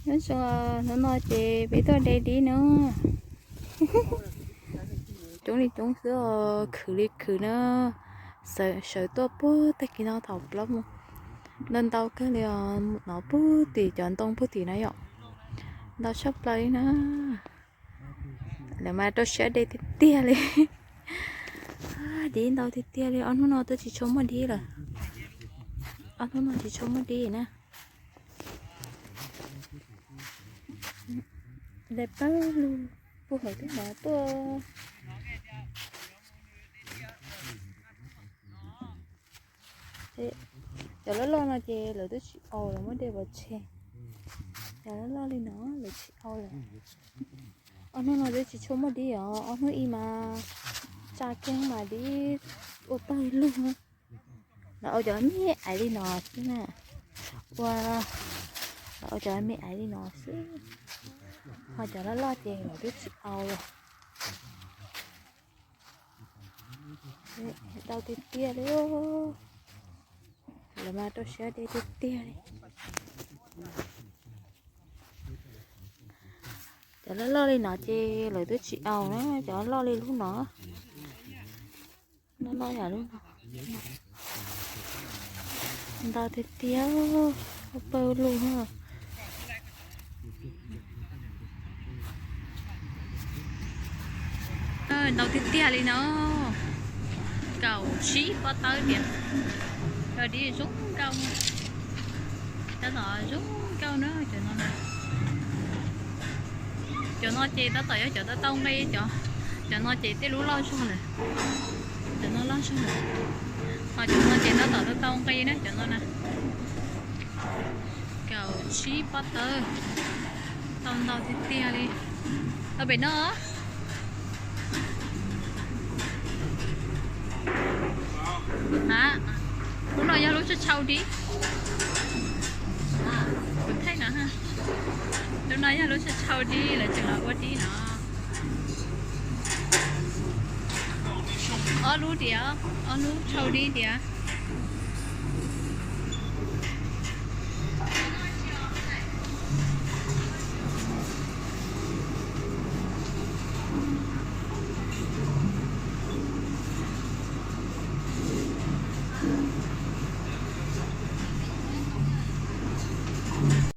Nyob zoo, hnub no ces peb tuaj de dib no. Coob li coob xwb os, khwv li khwv na. Sawv tuaj puag tag kis no thaum plaub mus. Ntau ntau kawg li os, no puag tim cov ntoo puag tim na yom. Ntau tshaj plaws li na. Lawv mas rau siab de tiag tiag li. Dib ntau tiag tiag li, ob hnub no twb tsis tshua muaj dib lawm. Ob hnub no tsis tshua muaj dib na. De pawg lug puag hauv tej no tuaj. Cov loj loj no ces lawv twb tsis aus lawm, muab de pov tseg. Cov loj loj li no lawv tsis aus lawm. Ob hnub no twb tsis tshua muaj dib os, ob hnub ib mas tsa kiag mas dib ua pawg lug. Lawv aus cov me aiv li no xwb na. Ua, lawv aus cov me aiv li no xwb. Ho cov loj loj ces lawv twb tsis aus lawm. Ntau tiag tiag li. Lawv mas rau siab de tiag tiag li. Cov loj loj li no ces lawv twb tsis aus na, cov loj li lub no. Loj loj yam lub no. Ntau tiag tiag, pawg lug. Ntau tiag tiag li no. Kaum tsib pob tawb tiag. Cov dib zoo nkauj. Tab tom zoo nkauj na cov no na. Cov no ces tab tom yog cov tau tau nqi, cov no ces tej lub loj zog lawm. Cov no loj zog lawm. Ho cov no ces tab tom tau tau nqi na cov no na. Kaum tsib pob tawb. Tau ntau tiag tiag li. Tau pem no. A, lub no yog lub tshau tshau dib. Kuv thaij no. Lub no yog lub tshau tshau dib, lawv tseem los ua dib no. Ob lub tiag, ob lub tshau dib tiag.